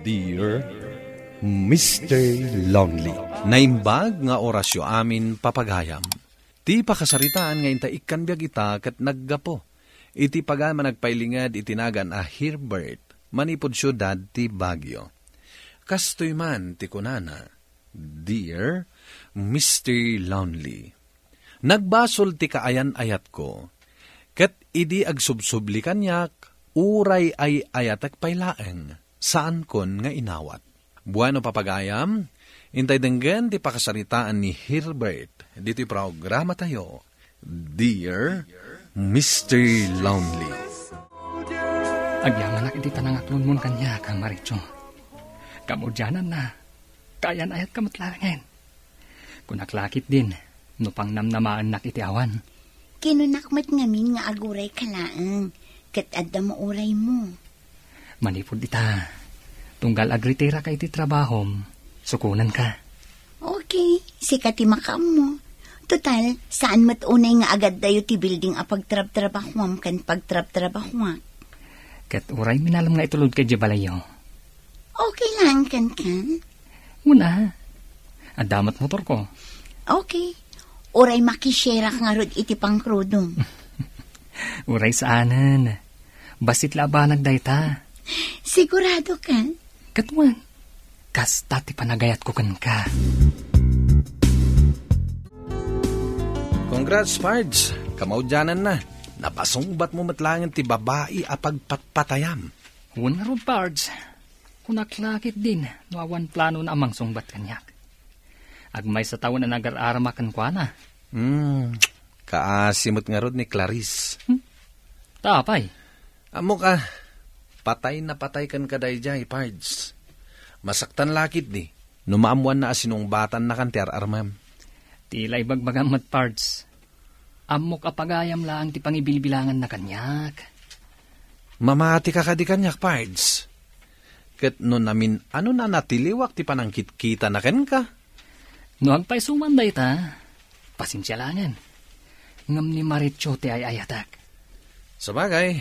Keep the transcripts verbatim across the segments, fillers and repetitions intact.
Dear Mister Lonely. Naimbag nga orasyo amin, papagayam. Ti pakasaritaan nga inta ikkan biag ita ket naggapu iti pagan managpailinged iti nagan a Herbert manipud siudad ti Baguio. Kastoy man ti kunana, "Dear Mister Lonely, nagbasol ti kaayan-ayatko, ket idi agsubsubli kaniak, uray ay-ayatek pay laeng, saankon nga inawat." Bueno, papagayam, intay denggen ti pakasaritaan ni Herbert ditoy programatayo, Dear Mister Lonely. Agyamanak iti panangaklonmon kaniak, Maricho. Kamaudiananna, kaayan-ayatka met laengen. Kunak la ketdin, no pangnamnamaennak iti awan. Kinunak met ngamin nga agurayka laeng, ket adda mauraymo. Manipud ita, tunggal agritiraka iti trabahom, sukonenka. Okay, sika ti makaammo. Total, saan met unay nga agaddayo ti building a pagtrabtrabahuam ken pagtrabtrabahuak. Ket uray minalem nga itulodka idiay balayyo. Okay laeng kenka? Una, adda met motorko. Okay. Uray makisyarak ngarud iti pangkrudom. Uray saanen. Bassit la a banag dayta. Sigurado ka? Ket wen, kasta ti panagayatko kenka. Congrats, Pards. Kamaudiananna, napasungbatmo met laengen ti babai a pagpatpatayam. Wen ngarud, Pards. Kunak la ketdin no awan planona a mangsungbat kaniak. Agmaysa tawen a nagar-aramak kenkuana. Hmm, kaasi met ngarud ni Clarice. Hmm? Ta apay? Ammok a, patay na patay kenka daydiay, Pards. Masaktan la ketdi no maammoanna a sinungbatannakan ti ar-armem. Ti la ibagbagam met, Pards. Ammok a pagayam laeng ti pangibilbilanganna kaniak. Mamatika kadi kaniak, Pards? Ket no namin-ano na natiliwak ti panangkitkitana kenka? No agpayso man dayta, pasensia laengen. Ngem ni Maricho ti ay-ayatek. Sabagay,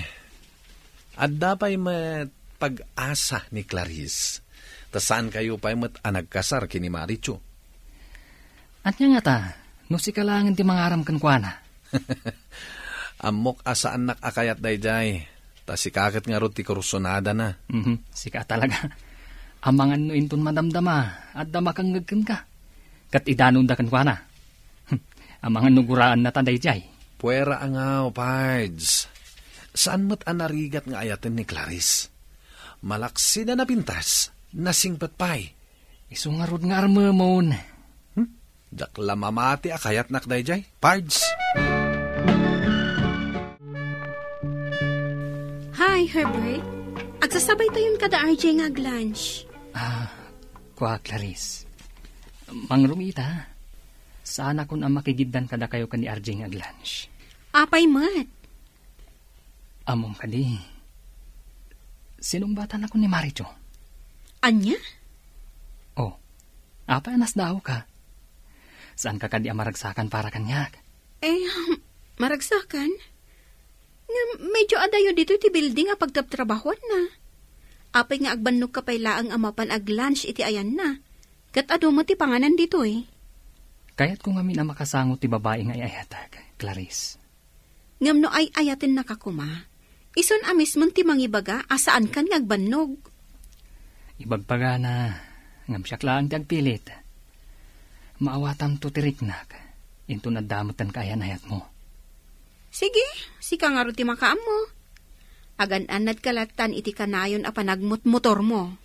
adda pay met pag-asa ni Clarice. Ta saankayo pay met a nagkasar ken ni Maricho. Ania ngata, no sika laengen ti mangaram kenkuana? Ammok a saannak a kayat daydiay, ta sika ket ngarud ti kursunadana. Mhm, sika talaga. Amangan no inton madamdama, adda makangngeg kenka. Ket idanonda kenkuana. Amangan no guraennata daydiay. Puera a ngaw, Pards. Saan met a narigat nga ayaten ni Clarice. Malaksida napintas, nasingpet pay. Isu ngarud nga armemon. Hmm? Diak la mamati a kayatnak daydiay, Pards. Hi, Herbert. Agsasabaytayon kada R J nga ag-lunch. Ah, kua, Clarice. Mangrumita. Saanakon a makigiddan kadakayo ken ni R J nga ag-lunch. Apay met? Ammom kadi, sinungbatanakon ni Maricho. Ania? Oh, apay a nasdaawka? Saanka kadi a maragsakan para kaniak? Eh, um, maragsakan? Ngem medyo adayo ditoy ti building a pagtrabtrabahuanna. Apay nga agbannogka pay laeng a mapan ag-lunch iti ayanna? Ket adu met ti panganan ditoy. Kayatko ngamin a makasango ti babai nga ay-ayatek, Clarice. Ngem no ay-ayatennaka koma, isun a mismon ti mangibaga a saankan nga agbannog. Ibagbagana, ngem siak laeng ti agpilit. Maawatanto ti riknak, inton adda metten kaayan-ayatmo. Sige, sika ngarud ti makaammo. Agan-annadka lattan iti kanayon a panagmotmotormo.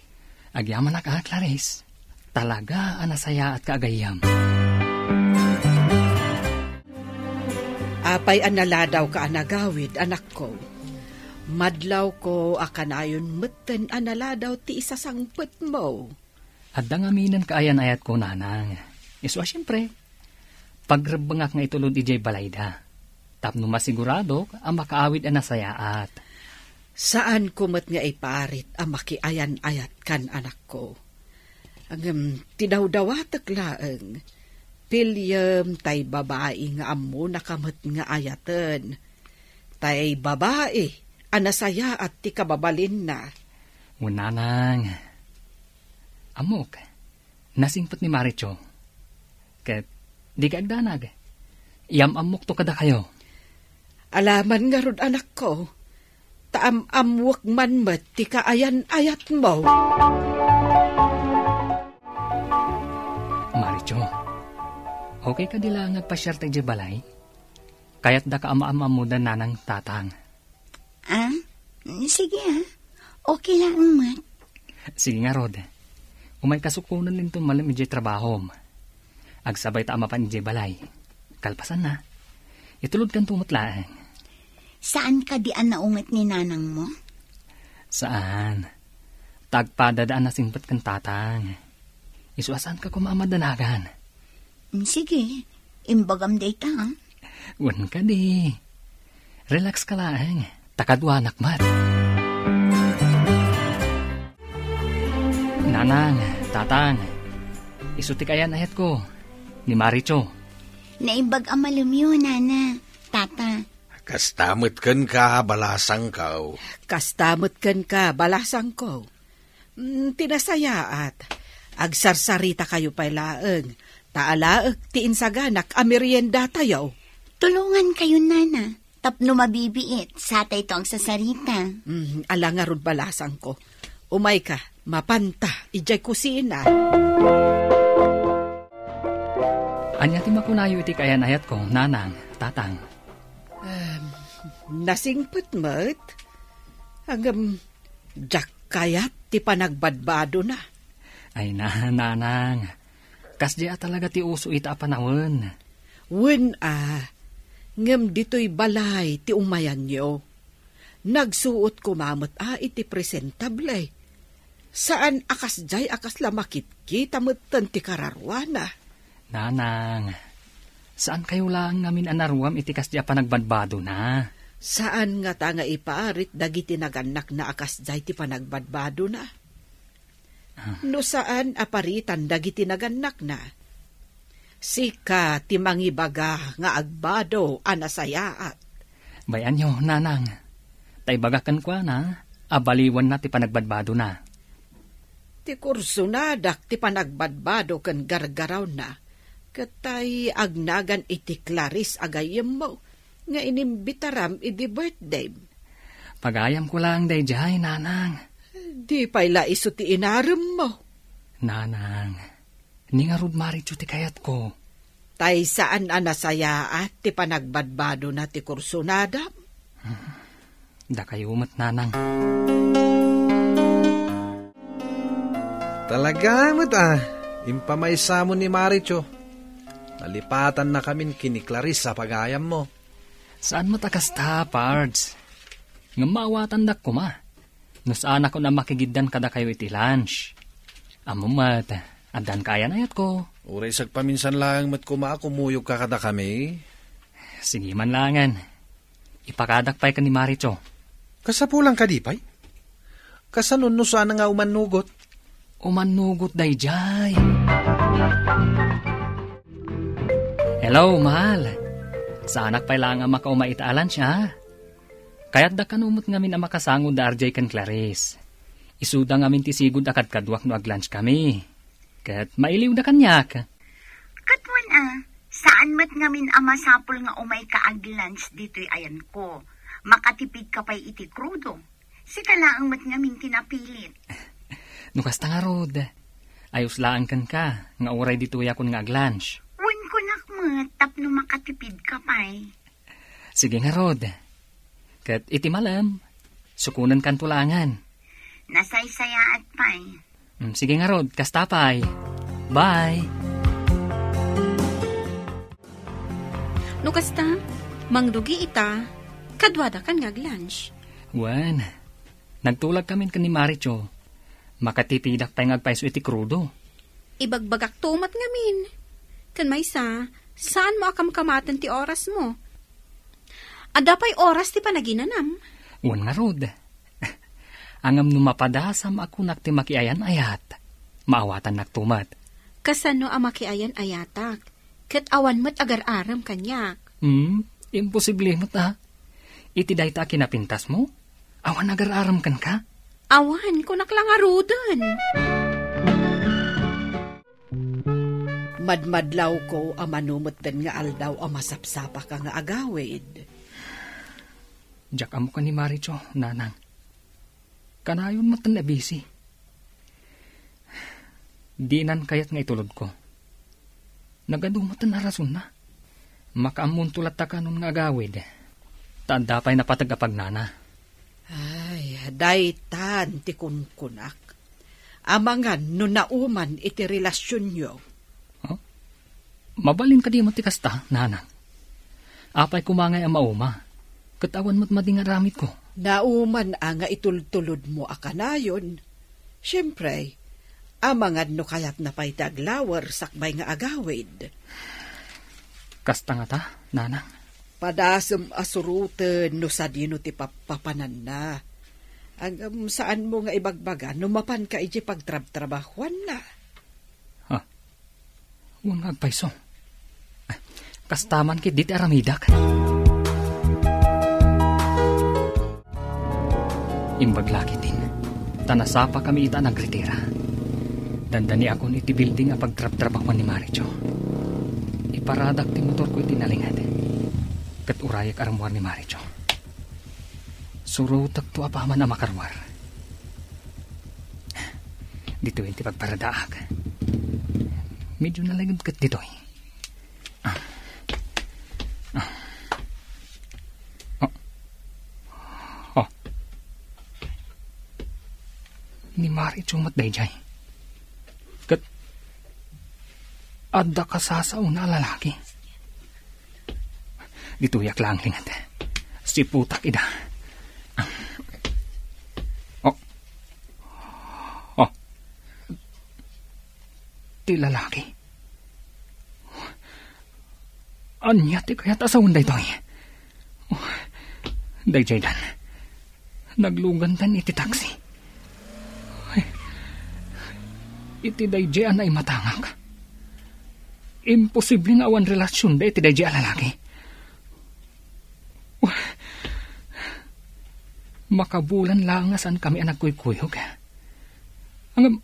Agyamanak a, Clarice. Talaga a nasayaatka a gayyem. Apay a naladawka a nagawid, anakko? Madlawko a kanayon metten a naladaw ti isasangpetmo. Adda ngaminen kaayan-ayatko, nanang. Isu a, siempre, pagrebbengak nga itulod idiay balayda. Tapno masiguradok a makaawid a nasayaat. Saanko met nga iparit a makiayan-ayatkan, anakko. Ngem ti dawdawatek laeng, piliem tay babai nga ammonaka met nga ayaten. Tay babai a nasayaat ti kababalinna. Wen, nanang, Ammok, nasingpet ni Maricho. Ket dika agdanag. Iyam-ammokto kadakayo. Alaman ngarud, anakko, ta am-ammoek man met ti kaayan-ayatmo. Maricho, okay kadi la nga agpasiar ta idiay balay? Kayatdaka a maam-ammoda nanang tatang. Ah, sige, ah. Okay laeng met. Sige ngarud. Umayka sukonen inton malem idiay trabahom. Agsabay ta a mapan idiay balay. Kalpasanna, itulodkanto met laeng. Saan kadi a naunget ni nanangmo? Saan. Ta agpadada a nasingpet ken tatang. Isu a saanka koma a madanagan. Mm, sige, imbagam dayta, ah. Wen kadi. Relax ka laeng, ta kaduanak met. Nanang, tatang, isu ti kaayan-ayatko, ni Maricho. Naimbag a malemyo, nana, tata. Kasta met kenka, balasangko. Kasta met kenka, balasangko. Mm, ti nasayaat, agsarsarita kayo pay laeng, ta alaek ti insaganak a meriendatayo. Tulongan kayo, nana, tapno mabibiit, satayto agsasarita. Mm, ala ngarud, balasangko. Umayka, mapanta idiay kusina. Ania ti makunayo iti kaayan-ayatko, nanang, tatang? Em, nasingpet met. Ngem, diak kayat ti panagbadbadona. Ay na, nanang. Kasdiay a talaga ti uso ita a panawen. Wen a, ngem ditoy balay ti umayanyo. Nagsuot koma met a iti presentable. Saan a kasdiay a kasla makitkita metten ti kararuana. Nanang, saan kayo laeng ngamin a naruam iti kasdiay a panagbadbadona? Saan ngata nga iparit dagiti nagannakna a kasdiay ti panagbadbadona? Ah. No saan a paritan dagiti nagannakna, sika ti mangibaga nga agbado a nasayaat. Bay-anyo, nanang, ta ibaga kenkuana a baliwanna ti panagbadbadona. Ti kursonadak ti panagbadbado ken gargarawna, ket tay agnagan iti Clarice a gayyemmo nga inimbitaram idi birthdayem. Pagayamko laeng daydiay, nanang. Di pay la isu ti inaremmo. Nanang, ni ngarud Maricho ti kayatko. Tay saan a nasayaat ti panagbadbadona ti kursunadam? Hmm. Dakayo met, nanang. Talaga met a, impamaysamon ni Maricho. Nalipatannakamin ken ni Clarice a pagayammo. Saan met a kasta, Pards. Ngem maawatandak koma no saanakon a makigiddan kadakayo iti lunch. Ammom met, addan kaayan-ayatko. Uray sagpaminsan laeng met koma a kumuyogka kadakami. Sige man laengen. Ipakadak pay ken ni Maricho. Kasapulan kadi pay? Kasano no saan nga umannugot? Umannugot daydiay. Hello, mahal. Saanak pay laeng a makauma ita a lunch, ha? Kayatdak kano met ngamin a makasango da R J ken Clarice. Isuda ngamin ti sigud a kadkaduak no aglunch kami. Ket mailiwda kaniak. Ket wen a, saan met ngamin a masapul nga umayka aglunch ditoy ayanko. Makatipidka pay iti krudo. Sika laeng met ngamin ti napilit. No kasta ngarud, ayos laeng kenka nga uray ditoyakon nga aglunch. Wen kunak met tapno makatipidka pay. Sige ngarud. Ket iti malem, sukonenkanto laengen. Nasaysayaat pay. Mm, sige ngarud, kasta pay. Bye. No kasta, mangrugi ita, kaduadakan nga aglunch. Wen, nagtulagkamin ken ni Maricho. Makatipidak pay nga agpayso iti krudo. Ibagbagakto met ngamin. Ken maysa, saanmo a kamkamaten ti orasmo. Adda pay oras ti panaginanam. Wen ngarud. Ngem no mapadasam a kunak ti makiayan-ayat, maawatannakto met. Kasano a makiayan-ayatak? Ket awan met agar-arem kaniak. Hmm, imposible met a. Iti dayta a kinapintasmo, awan agar-arem kenka? Awan, kunak la ngaruden. Madmadlawko a mano metten nga aldaw a masapsapaka nga agawid. Diak ammo ken ni Maricho, nanang. Kanayon metten a busy. Dinan kayat nga itulodko. Nagadu metten a rasonna. Makaammonto latta kanon nga agawid. Ta adda pay napateg a pagnana. Ay, daytan ti kunkunak. Amangan no nauman iti relasionyo. Huh? Mabalin kadi met ti kasta, nanang? Apay koma ngay a mauma? Ket awan met madi nga aramidko. Nauman a nga itultulodmo a kanayon. Siempre, amangan no kayatna pay ti aglawer sakbay nga agawid. Kasta ngata, nanang? Padasem a suroten no sadino ti pappapananna. Ngem saanmo nga ibagbaga no mapanka idiay pagtrabtrabahuanna. Ha? Wen nga agpayso. Kasta man ketdi ti aramidak. Imbag la ketdin, ta nasapakami ita a nagritira. Dandaniakon iti building a pagtrabtrabahuan ni Maricho. Iparadak ti motorko iti nalinged. Ket urayek a rummuar ni Maricho. Surotekto apaman a makaruar. Ditoyen ti pagparadaak. Medio nalinged ket ditoy. Ah. Ah. Oh. Oh. Ni Maricho met daydiay. Ket adda kasasaona a lalaki. Ditoyak laeng linged. Siputak ida. Oh. Oh. Ti lalaki. Ania ti kayat a sawen daytoy? Oh. Daydiaydan. Naglugantan iti taksi. Ay, iti daydiay a naimatangak. Imposible nga awan relasionda iti daydiay a lalaki. Makabulan laeng a saankami a nagkuykuyog. Ngem,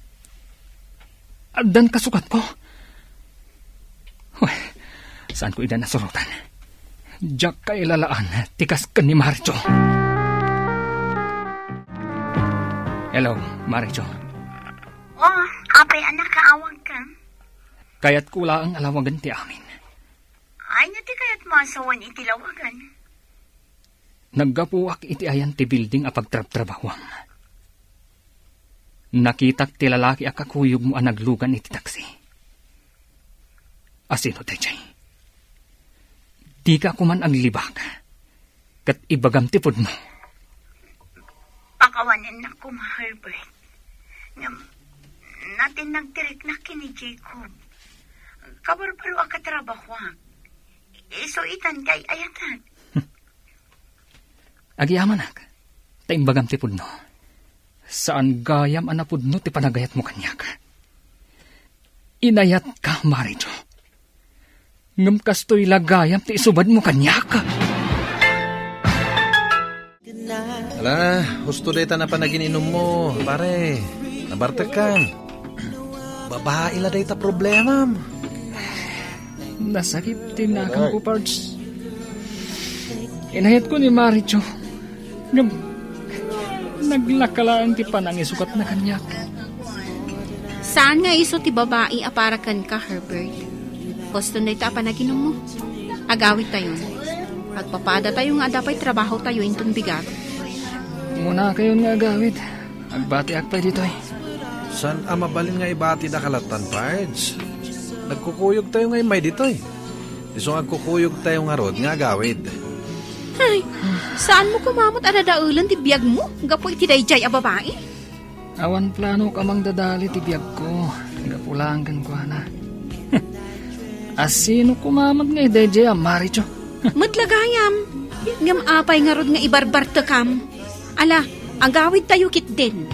addan kasukatko. Wen, saanko ida nasurotan. Diak kailalaan ti kas ken ni Maricho. Hello, Maricho. Oh, apay a nakaawagka? Kayatko laeng a lawagen ti amin. Ania ti kayatmo a sawen iti lawagen? Naggapuak iti ayan ti building a pagtrabtrabahuam. Nakitak ti lalaki a kakuyogmo a naglugan iti taksi. Asino daydiay? Dika koman aglibak, ket ibagam ti pudno. Pakawanennak koma, Herbert. Ngem, natinnag ti riknak ken ni Jacob. Kabarbaro a katrabahoak. Isu itan ti ay-ayatek. Agyamanak, ta imbagam ti pudno. Saan gayam a napudno ti panagayatmo kaniak. Inayatka, Maricho. Ngem kastoy la gayam ti isubadmo kaniak. Ala, husto dayta a panagiinumo, pare. Nabartekkan. Babai la dayta problemam. Nasakit ti nakemko, Pards. Inayatko ni Maricho. Ngem, naglaka laeng ti panangisukatna kaniak. Saan nga isu ti babai a para kenka, Herbert. Huston dayta a panaginummo. Agawidtayon. Agpapadatayo nga adda pay trabahotayo inton bigat. Umuna kayon nga agawid. Agbatiak pay ditoy. Saan a mabalin nga ibatida ka lattan, Pards? Nagkukuyogtayo nga immay ditoy. Isu nga agkukuyogtayo ngarud nga agawid. Ay, saanmo koma met a dadaelen ti biagmo gapu iti daydiay a babai? Awan planok a mangdadali ti biagko. Gapu laeng kenkuana. Asino koma met nga daydiay a Maricho? Met la gayam. Ngem apay ngarud nga ibarbartekam? Ala, agawidtayo ketdin.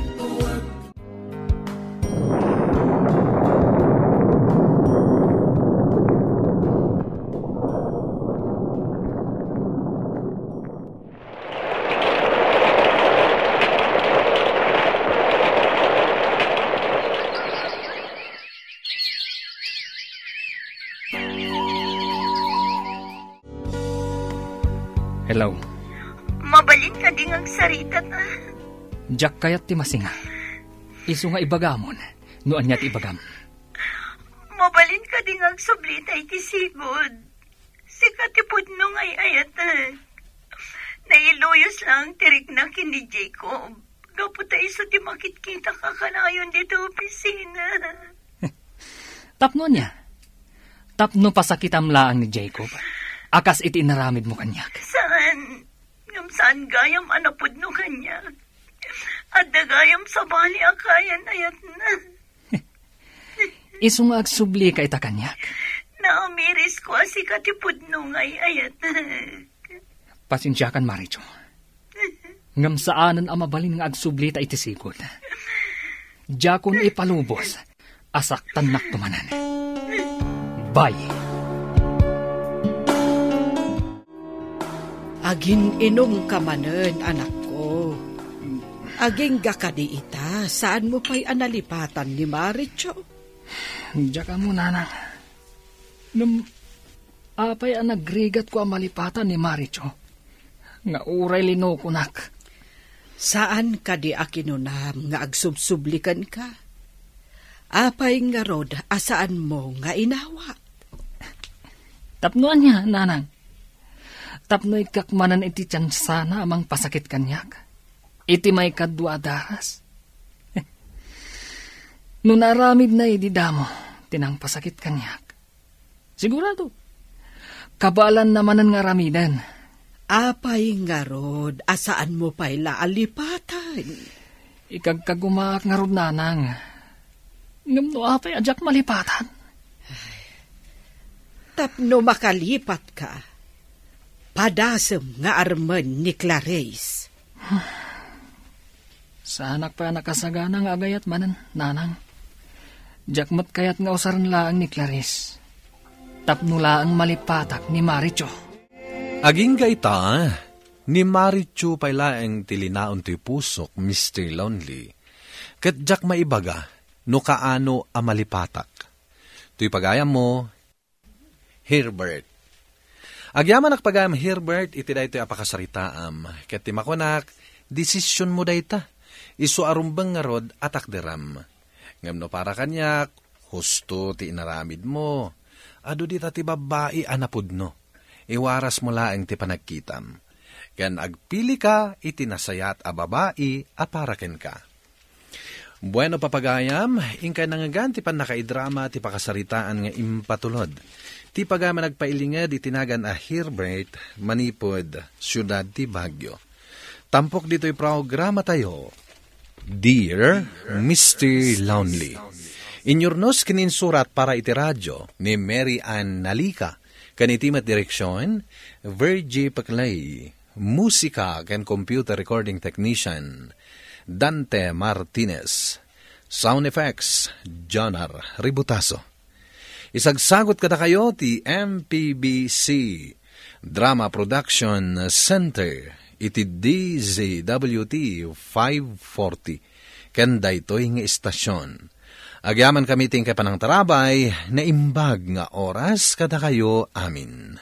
Hello. Mabalin kadi nga agsaritak? Diak kayat ti masinga. Isu nga ibagamon no ania ti ibagam. Mabalin kadi nga agsubli ta iti sigud? Sika ti pudno nga ay-ayatek. Nailuyos lang ti rikna ken ni Jacob. Gapu ta isu ti makitkita ka kanayon ditoy opisina. Tapno ania? Tapno pasakitam laeng ni Jacob, a kas iti inaramidmo kaniak. Saan? Ngem saan gayam a napudno kaniak? Adda gayam sabali a kayan-ayatna. Isu nga agsublika ita kaniak. Naamirisko a sika ti pudno nga ay-ayatek. Pasensiakan, Maricho. Ngem saanen a mabalin nga agsublita iti sigud. Diakon ipalubos a saktannak to manen. Bye. Agin-inumka manen, anakko. Agingga kadi ita, saanmo pay a nalipatan ni Maricho? Diak ammo, nanang. Ngem apay a nagrigatko a malipatan ni Maricho nga uray linokonak? Saan kadi a kinunam nga agsubsubli kenka? Apay ngarud a saanmo nga inawat? Tapno ania, nanang? Tapno ikkak manen iti tiansana a mangpasakit kaniak iti maikadua a daras? No naaramidna idi damo ti nangpasakit kaniak, sigurado, kabaelanna manen nga aramiden. Apay ngarud a saanmo pay la a lipatan? Ikagkagumaak ngarud, nanang. Ngem no apay a diak malipatan? Tapno makalipatka, padasem nga armen ni Clarice. Saanak pay a nakasagana nga agayat manen, nanang. Diak met kayat nga usaren laeng ni Clarice tapno laeng malipatak ni Maricho. Agingga ita, ni Maricho pay laeng ti linaon ti pusok, Mister Lonely. Ket diak maibaga no kaano a malipatak. Toy pagayammo, Herbert. Agyamanak pagayam, Herbert, iti daytoy a pakasaritaam. Ket ti makunak, desisionmo dayta. Isu a rumbeng ngarud a takderam. Ngem no para kaniak, husto ti inaramidmo. Adu dita ti babbai a napudno. Iwarasmo laeng ti panagkitam. Ken agpilika iti nasayaat a babai a para kenka. Bueno, papagayam, inkay nangngegan ti pannakaidrama ti pakasaritaan nga impatulod ti pagayam a nagpailinged iti nagan a Herbert manipud siudad ti Baguio. Tampok ditoy programatayo, Dear Mister Lonely. Inyurnos ken insurat para iti radio ni Mary Ann Nalica, ken iti met direksion, Virgie Peclay. Musika ken computer recording technician, Dante Martinez. Sound effects, Jonar Ributaso. Isagsagot kadakayo ti M P B C Drama Production Center iti D Z W T five forty ken daytoy nga istasion. Agyamankami ti inkay panangtarabay, naimbag nga oras kadakayo amin.